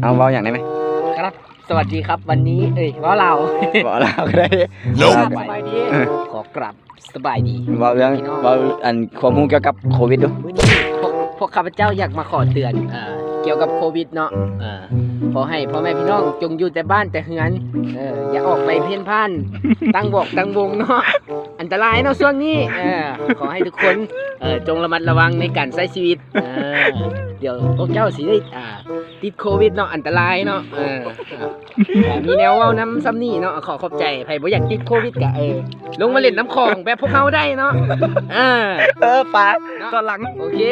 ເອົາ ເວົ້າຫຍັງໄດ້ໄໝ? ຄັບ ສະຫວັດດີຄັບ ວັນນີ້ ເອີຍ ເວົ້າລາວ ເວົ້າລາວກໍໄດ້. ຄັບ ສະບາຍດີ ເອີ ຂໍກາບສະບາຍດີ ເວົ້າເລື່ອງ ເວົ້າອັນຄວາມຮູ້ກ່ຽວກັບໂຄວິດດູ. ມື້ນີ້ພວກ ພວກຂ້າພະເຈົ້າຢາກມາຂໍເຕືອນ ເອີ ກ່ຽວກັບໂຄວິດເນາະ ເອີ ຂໍໃຫ້ພໍ່ແມ່ພີ່ນ້ອງຈົ່ງຢູ່ແຕ່ບ້ານແຕ່ເຮືອນ ເອີ ຢ່າອອກໄປເພ້ນຜ່ານ ຕັ້ງວອກຕັ້ງວົງເນາະ ອັນຕະລາຍເນາະຊ່ວງນີ້ ເອີ ຂໍໃຫ້ທຸກຄົນ ເອີ ຈົ່ງລະມັດລະວັງໃນການໃຊ້ຊີວິດ ເອີ ດຽວພວກເຈົ້າຊິໄດ້ ອ່າ ຕິດໂຄວິດເນາະ ອັນຕະລາຍເນາະ ເອີ ເອີ ມີແນວເວົ້ານຳຊ່ຳນີ້ເນາະ ຂໍຂອບໃຈ ໃຜບໍ່ຢາກຕິດໂຄວິດກະ ເອີ ລົງມາຫຼິ້ນນ້ຳຂອງແບບພວກເຮົາໄດ້ເນາະ ເອີ ເອີ ປາ ເນາະ ຕອນຫຼັງ ໂອເຄ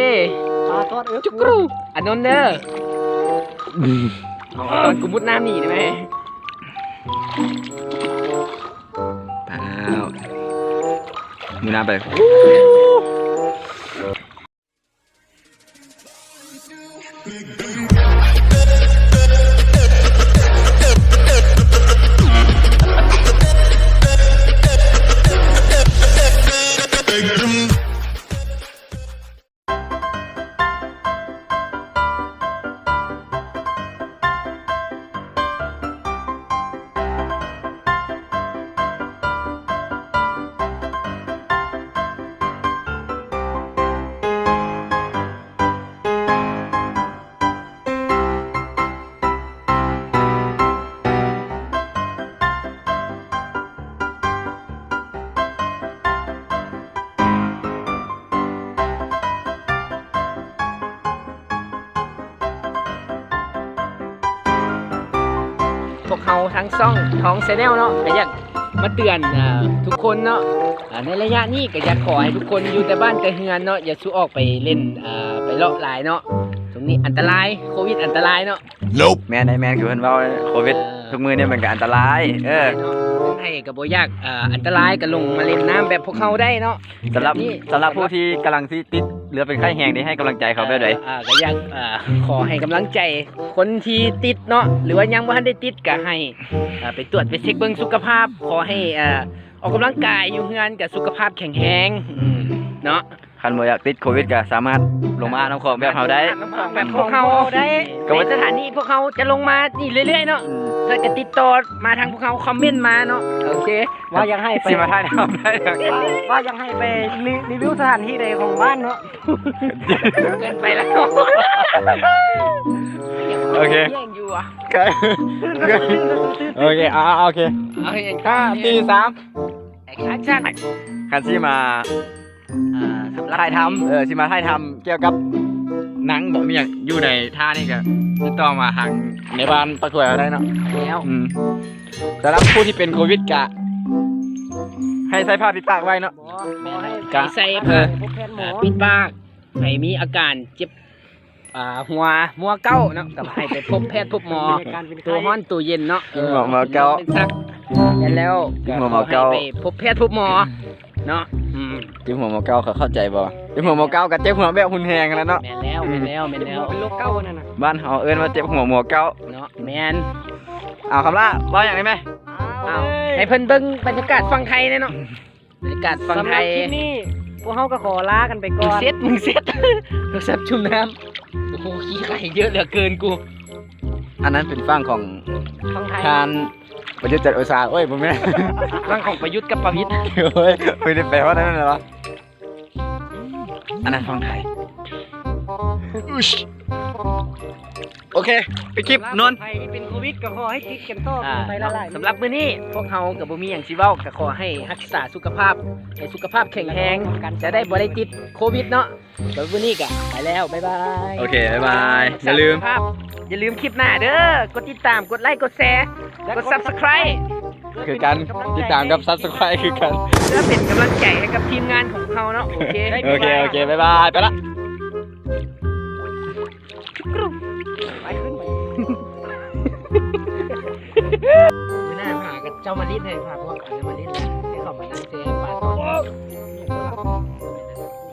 ປາຕອນເອີ ຈຸກຣູ ອານົນເດີ ຕອນກູມຸດນ້ຳນີ້ໄດ້ໄໝ? ປາ ມຸດນ້ຳໄປ. ພວກເຮົາທາງຊ່ອງທອງແຊນແນວເນາະ ກະຢາກມາເຕືອນ ເອີ ທຸກຄົນເນາະ ເອີ ໃນໄລຍະນີ້ກະຢາກຂໍໃຫ້ທຸກຄົນຢູ່ແຕ່ບ້ານແຕ່ເຮືອນເນາະ ຢ່າສູ່ອອກໄປຫຼິ້ນ ເອີ ໄປເລາະຫຼາຍເນາະ ຊ່ວງນີ້ອັນຕະລາຍ ໂຄວິດອັນຕະລາຍເນາະ. ແມ່ນ ແມ່ນ ຄືເພິ່ນເວົ້າ ໂຄວິດ ເອີ ທຸກມື້ນີ້ມັນກະອັນຕະລາຍ ເອີ ເນາະ ໃຜກະບໍ່ຢາກ ເອີ ອັນຕະລາຍກະລົງມາຫຼິ້ນນ້ຳແບບພວກເຮົາໄດ້ເນາະ. ສຳລັບ ສຳລັບຜູ້ທີ່ກຳລັງຊິຕິດ ຫຼືວ່າເປັນໄຂ້ແຮງນີ້ ໃຫ້ກຳລັງໃຈເຂົາແບບໃດ? ເອີ ກະຢາກ ເອີ ຂໍໃຫ້ກຳລັງໃຈຄົນທີ່ຕິດເນາະ ຫຼືວ່າຍັງບໍ່ທັນໄດ້ຕິດ ກະໃຫ້ ເອີ ໄປຕວດໄປເຊັກເບິ່ງສຸຂະພາບ ຂໍໃຫ້ ເອີ ອອກກຳລັງກາຍຢູ່ເຮືອນ ກະສຸຂະພາບແຂງແຮງ ອືມ ເນາະ. ຄັນບໍ່ຢາກຕິດໂຄວິດກະສາມາດລົງມາອາບນ້ຳຂອງແບບເຮົາໄດ້ ອາບນ້ຳຂອງແບບພວກເຮົາໄດ້ ໃນສະຖານີພວກເຮົາຈະລົງມານີ້ເລື້ອຍໆເນາະ ອືມ ແລ້ວກະຕິດຕໍ່ມາທາງພວກເຮົາ ຄອມເມັນມາເນາະ. ໂອເຄ ວ່າຢາກໃຫ້ໄປ ຊິມາຖ່າຍທຳໄດ້ ວ່າ ວ່າຢາກໃຫ້ໄປຣີ ຣີວິວສະຖານທີ່ໃດຂອງບ້ານເນາະ ເກີນໄປແລ້ວ ໂອເຄ ແຍ່ງຢູ່ອະ ໂອເຄ ອ່າ ໂອເຄ ຫ້າ ສີ່ ສາມ ແອັກຊັນ ຄັນຊິມາ ອ່າ ຖ່າຍທຳ ເອີ ຊິມາຖ່າຍທຳກ່ຽວກັບໜັງບໍ ມີຫຍັງຢູ່ໃນທ່ານີ້ກະຕິດຕໍ່ມາທາງໃນບ້ານປາກຖ້ວຍເຮົາໄດ້ເນາະ ແລ້ວ ອືມ ສຳລັບຜູ້ທີ່ເປັນໂຄວິດກະໃຫ້ໃສ່ຜ້າປິດປາກໄວ້ເນາະ ແມ່ນ ກະໃສ່ຜ້າ ເອີ ປິດປາກ ໃຜມີອາການເຈັບ ອ່າ ຫົວມົວເກົາເນາະ ກະໃຫ້ໄປພົບແພດພົບໝໍ ໂຕຮ້ອນໂຕເຢັນເນາະ ເອີ ຫົວມົວເກົາ ແມ່ນແລ້ວ ເຈັບຫົວມົວເກົາ ໃຫ້ໄປພົບແພດພົບໝໍເນາະ ອືມ ເຈັບຫົວມົວເກົາ ເຂົາເຂົ້າໃຈບໍ່? ເຈັບຫົວມົວເກົາກະເຈັບຫົວແບບຮຸນແຮງຫັ້ນແຫຼະເນາະ ແມ່ນແລ້ວ ອືມ ແມ່ນແລ້ວ ແມ່ນແລ້ວ ເປັນໂລກເກົາຫັ້ນນະ ບ້ານເຮົາເອີ້ນວ່າເຈັບຫົວມົວເກົາເນາະ ແມ່ນ ເອົາ ຄຳຫຼ້າ ເວົ້າຫຍັງໄດ້ໄໝ? ເອົາ ໃຫ້ເພິ່ນເບິ່ງບັນຍາກາດຝັ່ງໄທແດ່ເນາະ. ບັນຍາກາດຝັ່ງໄທ ສຳລັບຄລິບນີ້ ພວກເຮົາກະຂໍລາກັນໄປກ່ອນ ມຶງເຊັດ ມຶງເຊັດ ໂທລະສັບຈຸ່ມນ້ຳ ໂອ້ໂຫ ຂີ້ໄຄເຍອະເຫຼືອເກີນກູ ອັນນັ້ນເປັນຝັ່ງຂອງ ຝັ່ງໄທ ທ່ານປະຍຸດ ຈັນໂອຊາ ໂອ້ຍ ບໍ່ແມ່ນ ຝັ່ງຂອງປະຍຸດກັບປະວິດ ໂອ້ຍ ໄປຮອດນັ້ນແລ້ວຫວາ? ອັນນັ້ນຝັ່ງໄທ ໂອເຄ ປິດຄລິບ ນອນ ໃຜທີ່ເປັນໂຄວິດກະຂໍໃຫ້ຕິດກັນຕໍ່ໄປຫຼາຍໆ ສຳລັບມື້ນີ້ພວກເຮົາກະບໍ່ມີຫຍັງຊິເວົ້າ ກະຂໍໃຫ້ຮັກສາສຸຂະພາບ ໃຫ້ສຸຂະພາບແຂງແຮງ ຈະໄດ້ບໍ່ໄດ້ຕິດໂຄວິດເນາະ ສຳລັບມື້ນີ້ກະໄປແລ້ວ ບາຍບາຍ ໂອເຄ ບາຍບາຍ ຢ່າລືມ ຢ່າລືມຄລິບໜ້າເດີ ກົດຕິດຕາມ ກົດໄລ ກົດແຊ ກົດຊັບສະໄຄຣບ໌ ຄືກັນ ຕິດຕາມກັບຊັບສະໄຄຣບ໌ຄືກັນ ເພື່ອເປັນກຳລັງໃຈໃຫ້ກັບທີມງານຂອງເຮົາເນາະ ໂອເຄ ໂອເຄ ໂອເຄ ບາຍບາຍ ໄປລະ ໄປຂຶ້ນໄປ ມື້ໜ້າພາກັນເຈົ້າມາຫຼິ້ນ ໃຫ້ພາພວກເຂົາມາຫຼິ້ນ ໃຫ້ເຂົາມານັ່ງແຊ່ປາຕອນ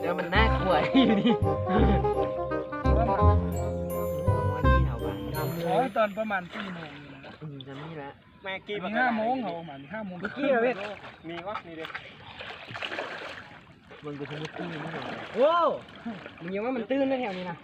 ແລ້ວມັນໜ້າກົວຢູ່ນີ້ ໂອ້ຍ ຕອນປະມານສີ່ໂມງນີ້ນະ ອືມ ຈະມີລະ ແມ່ກີ້ ອັນນີ້ຫ້າໂມງ ເຮົາອອກມານີ້ຫ້າໂມງ ເມື່ອກີ້ເວດ ມີວະ ນີ້ເດ້ ເບິ່ງໄປທາງນີ້ ໂອ້ ມຶງຍັງວ່າມັນຕື້ນແຖວນີ້ນະ.